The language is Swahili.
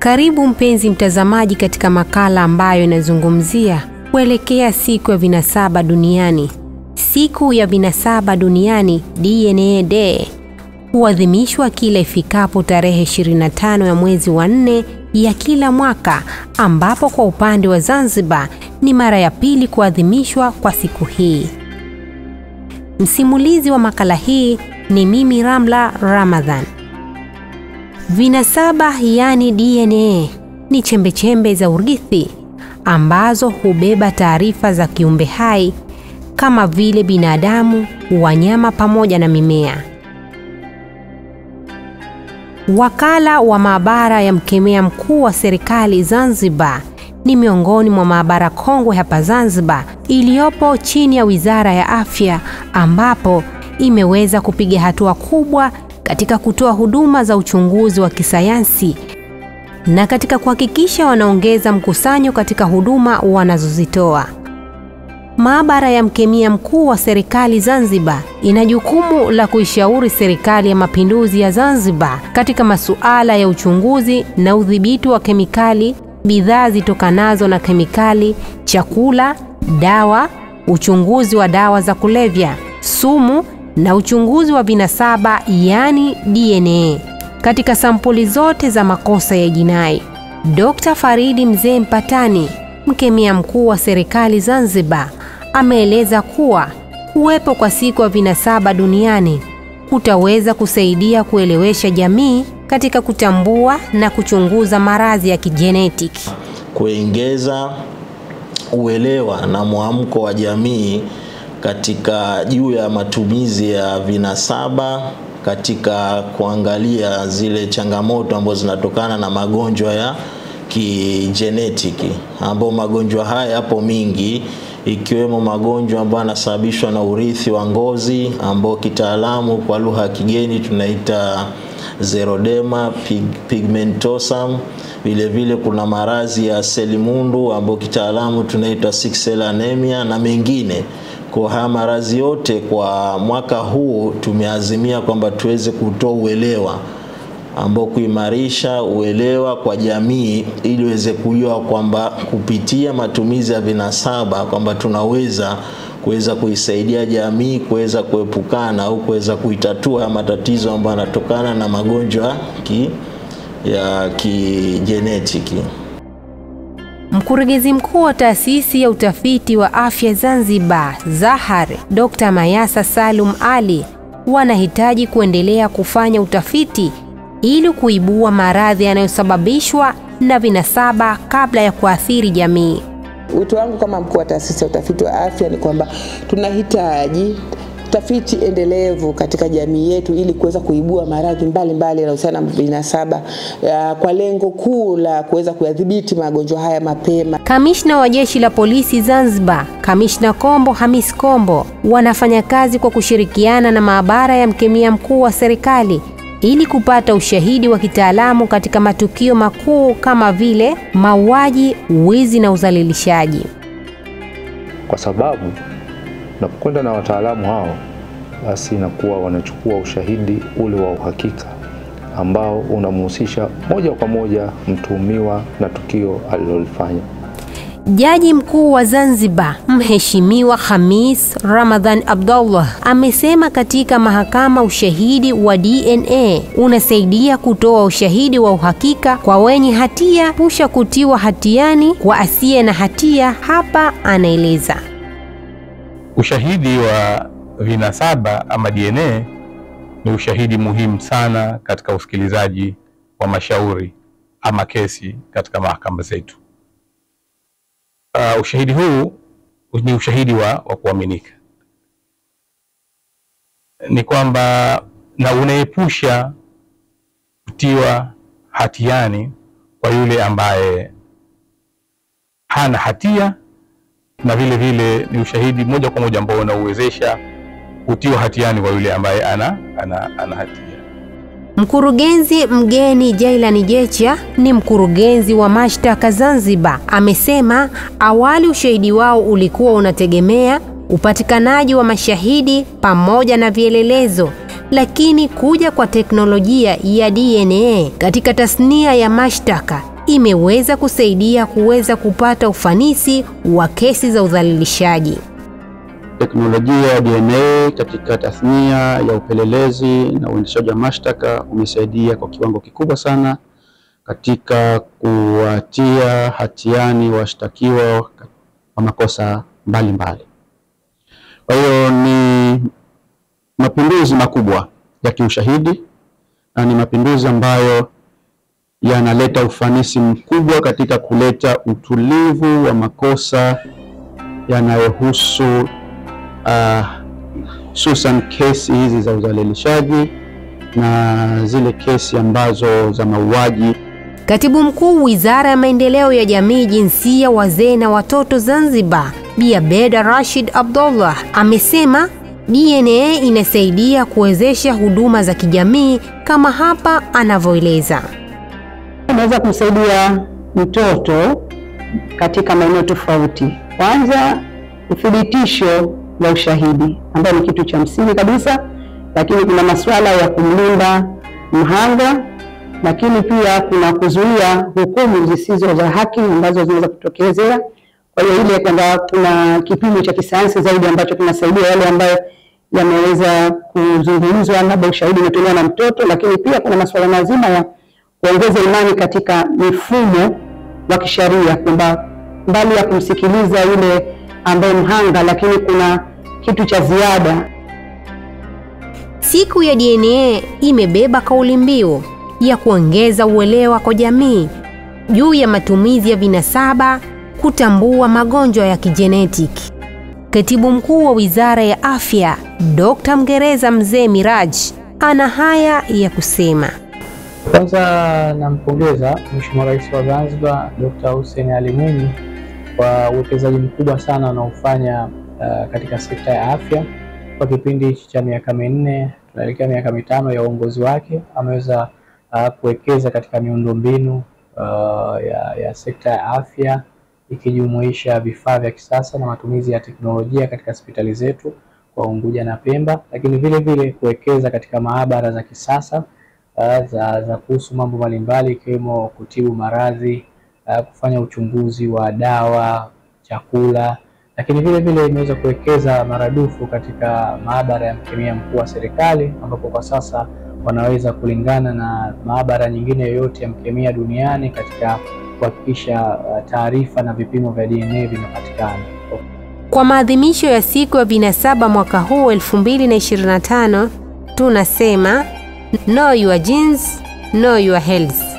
Karibu mpenzi mtazamaji katika makala ambayo inazungumzia kuelekea siku ya vinasaba duniani. Siku ya vinasaba duniani DNA Day huadhimishwa kila ifikapo tarehe 25 ya mwezi wa 4 ya kila mwaka, ambapo kwa upande wa Zanzibar ni mara ya pili kuadhimishwa kwa siku hii. Msimulizi wa makala hii ni mimi Ramla Ramadhan. Vinasaba yani DNA ni chembechembe za urithi ambazo hubeba taarifa za kiumbe hai kama vile binadamu, wanyama pamoja na mimea. Wakala wa maabara ya mkemia mkuu wa serikali Zanzibar ni miongoni mwa maabara kongwe hapa Zanzibar iliyopo chini ya Wizara ya Afya, ambapo imeweza kupiga hatua kubwa katika kutoa huduma za uchunguzi wa kisayansi na katika kuhakikisha wanaongeza mkusanyo katika huduma wanazozitoa. Maabara ya mkemia mkuu wa serikali Zanzibar ina jukumu la kuishauri serikali ya mapinduzi ya Zanzibar katika masuala ya uchunguzi na udhibiti wa kemikali, bidhaa zitokanazo na kemikali, chakula, dawa, uchunguzi wa dawa za kulevya, sumu na uchunguzi wa vinasaba yani DNA katika sampuli zote za makosa ya jinai. Dr. Faridi Mzee Mpatani, mkemia mkuu wa serikali Zanzibar, ameeleza kuwa kuwepo kwa siku ya vinasaba duniani kutaweza kusaidia kuelewesha jamii katika kutambua na kuchunguza maradhi ya kijenetiki, kuongeza uelewa na mwamko wa jamii katika juu ya matumizi ya vinasaba katika kuangalia zile changamoto ambazo zinatokana na magonjwa ya kijenetiki, ambao magonjwa haya yapo mingi, ikiwemo magonjwa ambayo yanasababishwa na urithi wa ngozi ambao kitaalamu kwa lugha ya kigeni tunaita xeroderma pigmentosum. Vile vile kuna maradhi ya selimundu ambao kitaalamu tunaita sickle cell anemia na mengine. Kwa haya maradhi yote kwa mwaka huu tumeazimia kwamba tuweze kutoa uelewa ambao kuimarisha uelewa kwa jamii ili iweze kujua kwamba kupitia matumizi ya vinasaba kwamba tunaweza kuweza kuisaidia jamii kuweza kuepukana au kuweza kuitatua matatizo ambayo yanatokana na magonjwa ya kijenetiki. Mkurugenzi mkuu wa taasisi ya utafiti wa afya Zanzibar, Zahar, Dr. Mayasa Salum Ali, wanahitaji kuendelea kufanya utafiti ili kuibua maradhi yanayosababishwa na vinasaba kabla ya kuathiri jamii. Wito wangu kama mkuu wa taasisi ya utafiti wa afya ni kwamba tunahitaji tafiti endelevu katika jamii yetu ili kuweza kuibua maradhi mbalimbali yanayohusiana na vinasaba kwa lengo kuu la kuweza kuyadhibiti magonjwa haya mapema. Kamishna wa Jeshi la Polisi Zanzibar, Kamishna Kombo Hamis Kombo, wanafanya kazi kwa kushirikiana na maabara ya mkemia mkuu wa serikali ili kupata ushahidi wa kitaalamu katika matukio makuu kama vile mauaji, wizi na udhalilishaji. Kwa sababu unapokwenda na wataalamu hao, basi inakuwa wanachukua ushahidi ule wa uhakika ambao unamhusisha moja kwa moja mtuhumiwa na tukio alilolifanya. Jaji mkuu wa Zanzibar, Mheshimiwa Khamis Ramadhan Abdullah, amesema katika mahakama ushahidi wa DNA unasaidia kutoa ushahidi wa uhakika kwa wenye hatia, pusha kutiwa hatiani kwa asiye na hatia. Hapa anaeleza. Ushahidi wa vinasaba ama DNA ni ushahidi muhimu sana katika usikilizaji wa mashauri ama kesi katika mahakama zetu. Ushahidi huu ni ushahidi wa kuaminika. Ni kwamba na unaepusha kutiwa hatiani kwa yule ambaye hana hatia, na vile vile ni ushahidi moja kwa moja ambao unauwezesha kutiwa hatiani kwa yule ambaye ana hatia. Mkurugenzi mgeni Jailani Jecha ni mkurugenzi wa mashtaka Zanzibar, amesema awali ushahidi wao ulikuwa unategemea upatikanaji wa mashahidi pamoja na vielelezo, lakini kuja kwa teknolojia ya DNA katika tasnia ya mashtaka imeweza kusaidia kuweza kupata ufanisi wa kesi za udhalilishaji. Teknolojia ya DNA katika tasnia ya upelelezi na uendeshaji wa mashtaka umesaidia kwa kiwango kikubwa sana katika kuwatia hatiani washtakiwa kwa makosa mbalimbali. Kwa hiyo ni mapinduzi makubwa ya kiushahidi na ni mapinduzi ambayo yanaleta ufanisi mkubwa katika kuleta utulivu wa makosa yanayohusu hususan kesi hizi za udhalilishaji na zile kesi ambazo za mauaji. Katibu Mkuu Wizara ya Maendeleo ya Jamii, Jinsia, Wazee na Watoto Zanzibar, Bi Abeda Rashid Abdullah amesema DNA inasaidia kuwezesha huduma za kijamii kama hapa anavyoeleza. Inaweza kumsaidia mtoto katika maeneo tofauti. Kwanza, uthibitisho wa ushahidi ambao ni kitu cha msingi kabisa, lakini kuna masuala ya kumlinda mhanga, lakini pia kuna kuzuia hukumu zisizo za haki ambazo zinaweza kutokezea. Kwa hiyo ile kwamba kuna kipimo cha kisayansi zaidi ambacho kinasaidia yale ambayo yameweza kuzungumzwa, labda ushahidi umetolewa na mtoto, lakini pia kuna masuala mazima ya kuongeza imani katika mifumo wa kisheria, kwamba mbali ya kumsikiliza yule ambaye mhanga, lakini kuna kitu cha ziada. Siku ya DNA imebeba kauli mbiu ya kuongeza uelewa kwa jamii juu ya matumizi ya vinasaba kutambua magonjwa ya kijenetiki. Katibu Mkuu wa Wizara ya Afya, Dr. Mngereza Mzee Miraj, ana haya ya kusema. Kwanza nampongeza Mheshimiwa Rais wa Zanzibar Dr. Hussein Ali Mwinyi kwa uwekezaji mkubwa sana anaofanya katika sekta ya afya. Kwa kipindi hichi cha miaka 4 tunaelekea miaka 5 ya uongozi wake, ameweza kuwekeza katika miundombinu ya sekta ya afya ikijumuisha vifaa vya kisasa na matumizi ya teknolojia katika hospitali zetu kwa Unguja na Pemba, lakini vile vile kuwekeza katika maabara za kisasa za kuhusu mambo mbalimbali ikiwemo kutibu maradhi, kufanya uchunguzi wa dawa, chakula, lakini vile vile imeweza kuwekeza maradufu katika maabara ya mkemia mkuu wa serikali, ambapo kwa sasa wanaweza kulingana na maabara nyingine yoyote ya mkemia duniani katika kuhakikisha taarifa na vipimo vya DNA vinapatikana. Kwa maadhimisho ya siku ya vinasaba mwaka huu 2025, tunasema know your genes, know your health.